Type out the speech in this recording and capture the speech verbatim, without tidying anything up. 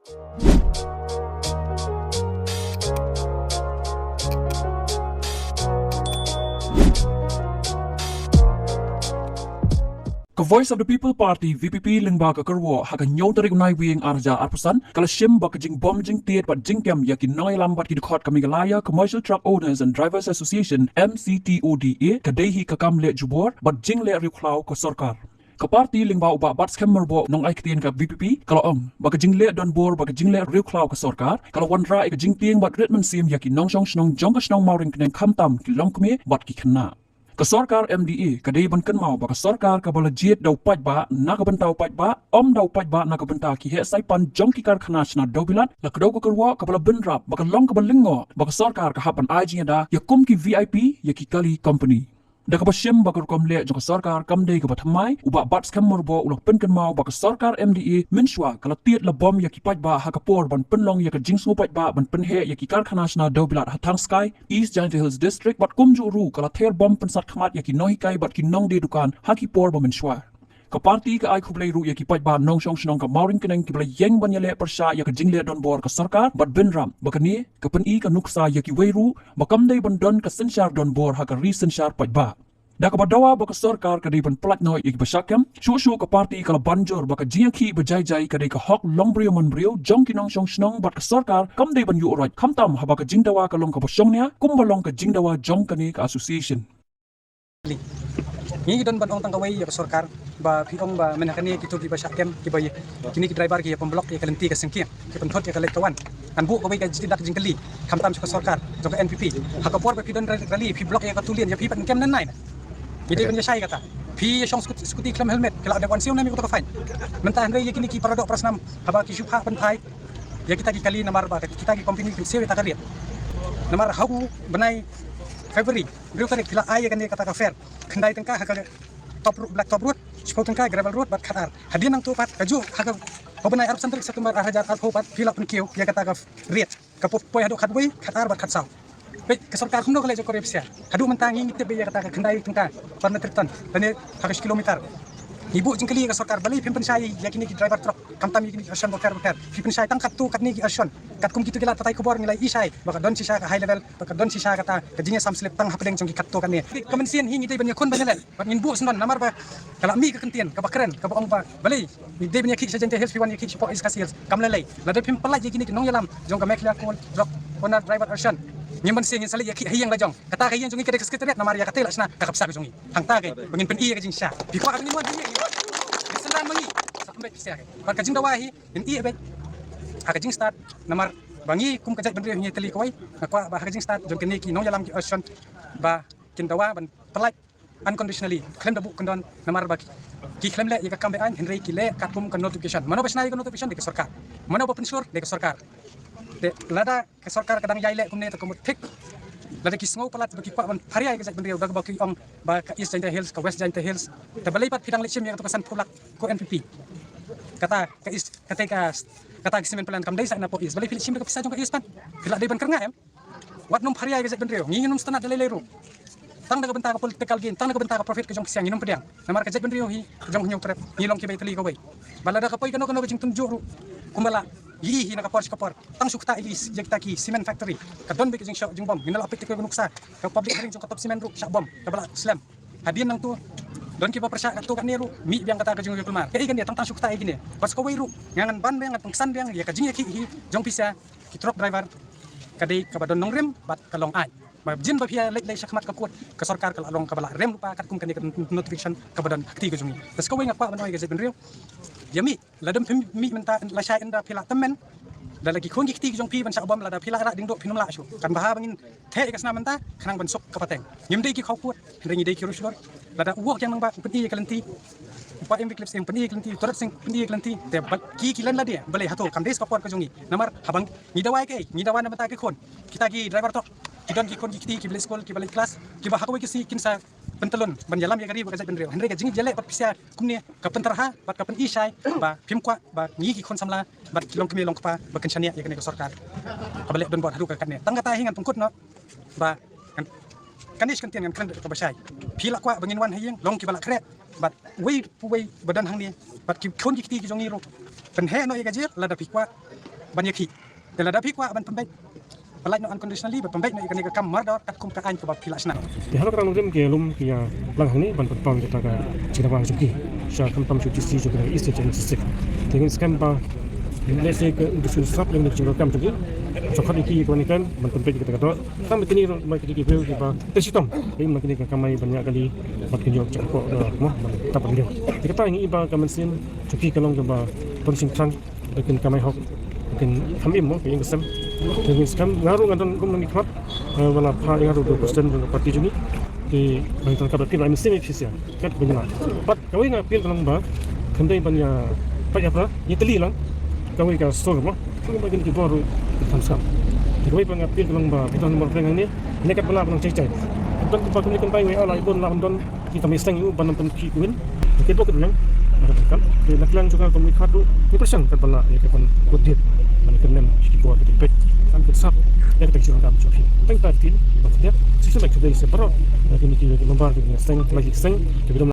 Ka Voice of the People Party, V P P, lyngba ka Kyrwoh, ha ka hynñiew tarik u Naiwieng ar hajar arphew san, ka la shim ba ka jingbym jingtied bad jingkem ïa ki nongïalam bad ki dkhot ka Meghalaya Commercial Truck Owners and Drivers Association, M C T O D A, ka dei hi ka kam leh jubor bad jingleh riewkhlaw ka sorkar. Ka party lyngba u Bah Batskhem Myrboh, nongai ktien ka V P P, ka la ong ba ka jingleh donbor bad ka jingleh riewkhlaw ka sorkar ka la wanrah ïa ka jingtieng bad rit mynsiem ïa ki nongshong shnong jong ka shnong Mawryngkneng, khamtam ki longkmie bad ki khynnah. Ka sorkar M D A ka dei ban kynmaw ba ka sorkar kaba la jied da u paidbah na ka bynta u paidbah, ym da u paidbah na ka bynta ki heh saipan jong ki karkhana shna dewbilat. La kdew ka Kyrwoh kaba la bynrap ba ka long kaba lyngngoh ba ka sorkar ka hap ban ai jingïada ïa kum ki V I P ïa ki kali company. Da kaba shim ba ka rukom leh jong ka sorkar kam dei kaba thymmai, u Bah Batskhem Myrboh u la pynkynmaw ba ka sorkar M D A mynshuwa ka la tied la bom ïa ki paidbah ha ka por ban pynlong ïa ka jingsngew paidbah ban pynheh ïa ki karkhana shna dewbilat ha Thangskai, East Jaintia Hills District, bad kumjuh ruh ka la ther bom pynsat khmat ïa ki nonghikai bad ki nongdie dukan ha ki por ba mynshuwa. Ka party ka ai khublei ruh ïa ki paidbah nongshong shnong ka Mawryngkneng kiba la ïeng ban ïaleh pyrshah ïa ka jingleh donbor ka sorkar bad bynrap ba kane ka pyni ka nuksa ïa kiwei ruh ba kam dei ban don ka synshar donbor ha ka ri synshar paidbah. Da kaba dawa ba ka sorkar ka dei ban pyllait noh ïa kiba shah kem, shuh shuh ka party ka la ban jur ba ka jingïakhih ba jai jai ka dei ka hok long briew man briew jong ki nongshong shnong bad ka sorkar kam dei ban ïuh roit, khamtam haba ka jingdawa ka long kaba shongnia kumba long ka jingdawa jong kane ka association. Ngi don ban ong tang kawei ïa ka sorkar ba phi ong ba mynta kane kito kiba shah kem kiba ïa kine ki driver ki ïa pynblock ïa ka lynti ka sengkiang, ki pynthut ïa ka leit ka wan. Ngan buh kawei ka jingtip da ka jingkylli, khamtam sha ka sorkar jong ka N P P. Ha ka por ba phi don rally phi block ïa ka tulien, ïa phi pat kem nan nai na. Ngi dei ban ïa shai kata. Phi ïa shong scooty, scooty khlem helmet, ki la dep wan siew na mi kata ka fine. Mynta hynrei ïa kine ki para doh para snam haba ki shu phah pynphai ïa kita ki kali namar ba kita ki company kin siew ïa ta ka riat. Namar ha u bnai February hynriew tarik ki la ai ïa kane kata ka fare khyndai tyngka ha ka Top Road, Black Top Road, shiphew tyngka Gravel Road bad khatar. Hadien nangto pat kajuh ha ka, ha u bnai arphew san tarik September ar hajar arphew pat phi la pynkiew ïa kata ka rate. Ka poi haduh khatwei, khatar bad khatsaw. Peit ka sorkar kumno ka leh jong ka rep sia. Haduh mynta ngi ngi tip ïa kata ka khyndai tyngka per metric ton lane ha ka shi kilometer. Ngi buh jingkylli ïa ka sorkar balei phim pynshai ïa kine ki driver truck, khamtam ïa kine ki Aushon bapher bapher. Phi pynshai tang katto katne ki Aushon. Katkum kito ki lad pathai khubor ngi la ïohi shai ba ka don shisha ka high level, ba ka don shisha kata ka jingïasam slip tang hapdeng jong ki katto katne. Ka mynsiem hi ngi dei ban ïakhun ban ïaleh bad ngin buh syndon namar ba ka la mih ka kyntien kaba kren kaba ong ba balei ngi dei ban ïakhih sha Jaintia Hills phi wan ïakhih shapoh East Khasi Hills. Kam lei lei. Lada phim pyllait ïa kine ki nongialam jong ka Meghalaya Coal Drop Owner Driver Association, ngim mynsiem ngin sa leit ïakhih ha ïing la jong. Kata ka ïing jong ngi ka dei ka secretariat namar ïa kata la shna ka khapsa ka jong ngi. Hangta ka ba ngin pyni ïa ka jingshisha. Phi kwah ba ngin wan phi ïa ka jingshisha. Bad ka jingdawa hi ngin ïa beit ha ka jingstad namar ba ngi kum ka jaitbynriew ngi tylli kawei. Nga kwah ba ha ka jingstad jong kine ki nongialam ki Association ba kin dawa ban pyllait unconditionally, khlem da buh kyndon namar ba ki, ki khlem leh ïa ka kam be-aiñ, hynrei ki leh katkum ka notification. Mano ba shna ïa ka notification? Dei ka sorkar. Mano ba pynshlur? Dei ka sorkar. Te lada ka sorkar ka dang ïai leh kumne te kumno thik. Lada ki sngew palat ba ki kwah ban pharia ïa ka jaitbynriew da kaba ki ong ba ka East Jaintia Hills, ka West Jaintia Hills. Te balei pat phi dang leit shim ïa ka tu ka san phew lak ko N P P. Kata ka East, kata ka, kata ka cement plant kam dei sa na pdeng East. Balei phi leit shim da ka pisa jong ka East pat? Phi la dei ban kyrngah em? Wat nym pharia ïa ka jaitbynriew. Ngi ngin nym sngewtynnat da lei lei ruh. Tang da ka bynta ka political gain, tang da ka bynta ka profit ka jong ka siang ngin nym pdiang. Namar ka jaitbynriew hi jong Hynñiewtrep ngi long kiba ïatylli kawei. Ba lada ka poi kano kano ka jingtynjuh ruh kumba la ïohi hi na ka por sha ka por. Tang shu ktah ïa kita ki cement factory. Ka don beit ka jingshoh jingbam. Ngin la peit te ka nuksa ka public hearing jong ka Top Cement ruh shah bom kaba la slem. Hadien nangto don kiba pyrshah katto katne ruh, mih biang kata ka jingïakhun mar. Kaei kane tang tang shu ktah ïa kine. Bad sa kawei ruh nga ngan ban biang, ngan pynksan biang ïa ka jingïakhih hi jong phi sa ki truck driver. Ka dei kaba don nongrim bad ka long aiñ. Ba jin ba phi ïa leit leit shakhmat ka court, ka sorkar ka la long kaba la rem lypa katkum kane ka notification kaba don ha kti ka jong ngi. Te sa kawei nga kwah ban ong ïa ka jaitbynriew, ïa mih, lada phim mih mynta lashai ynda phi la tymmen. Lada ki khun ki kti ki jong phi ban shah bom, lada phi la rah dieng duh phin ym lah shuh. Kan bha ba ngin theh ïa ka snam mynta khnang ban suk ka pateng. Ngim dei ki khaw court, hynrei ngi dei ki riewshlur. Lada u Woh Kiang Nangbah u pyni ïa ka lynti, u Bah M V Clips Syiem u pyni ïa ka lynti, u Torot Sing u pyni ïa ka lynti, te ba ki ki len lade balei hato kam dei sa ka por ka jong ngi. Namar haba ngi dawa ïa kaei? Ngi dawa na bynta ki khun. Kita ki driver truck ki don ki khun ki kti kiba leit skul, kiba leit klas, kiba ha kawei ka sngi kin sa pyntyllun ban ïalam ïa ka ri bad ka jaitbynriew. Hynrei ka jingïaleh bad pisa kumne ka pyntarha bad ka pyni shai ba phim kwah ba ngi ki khun samla bad ki longkmie longkpa ba kin shaniah ïa kane ka sorkar kaba leh donbor haduh katne. Tang kata hi ngan pynkut noh ba ngan, kane shi kyntien ngan kren da kaba shai. Phi la kwah ba ngin wan ha ïing, long kiba la khreh. Bad uwei pa uwei ba don hangne, bad ki khun ki kti ki jong ngi ruh, pynheh noh ïa ka jel lada phi kwah. ban ïakhih. Te lada phi kwah ban pynbeit, pyllait noh unconditionally, ban pynbeit noh ïa kane ka kam mardor katkum ka aiñ kaba phi la shna. Te halor ka rang nongrim ki lum ki ïa lang hangne ban pynpaw ïa kata ka jingdawa jong ki sha khamtam sha U T C jong ka East Jaiñtia Hills District. Te ngin skhem ba lehse ka u dusur sap lem ka jingdonkam jong ki, sa khot ïa ki ïa ka ban ïakren ban pynbeit ïa kata ka dor. Tang ba kine ruh ma kine ki briew kiba teh shitom ba im na kine ka kamai ban ïa kali bad kin ïoh jingkoh da mo ban tap ban ïoh. Te kata ngi i ba ka mynsiem jong ki ka long kaba pynshngkhrang ba kin kamai hok, ba kin kham im mo ka ïing ka sem. Te ngi skhem nga ruh nga don kum ngi khmat, eh, ba la phah ïa nga ruh u president jong ka party jong ngi. Te ba ngi tang ka ba phi la mynsiem ïa phi sha kat ba ngi la. Bad kawei nga appeal ka long ba khyndai ban ïa pait ïa pra ïa tylli lang kawei ka sur mo. Kawei ba kin ki bor ruh ki kham skam. Kawei ba nga appeal ka long ba phi don mor phreng hangne ne kat ba la ban jai jai. Don ba kin kin bai wei ala ibon la ban don ki kamai seng ïa u ban nang pynkhih kawin. Ki bor ki don lang. Ba kan kam ki na klang jong ka kum ki khatu ki pyrshang kat ba la ïa ka ban kut dit ban kin nem ki bor ki peit kan kin sap ïa ka tang jong ka jong ki. Tang ta tin ba ka dia si sum ek kdai se baro. Ki ni ki member ki seng la ki seng ki bidom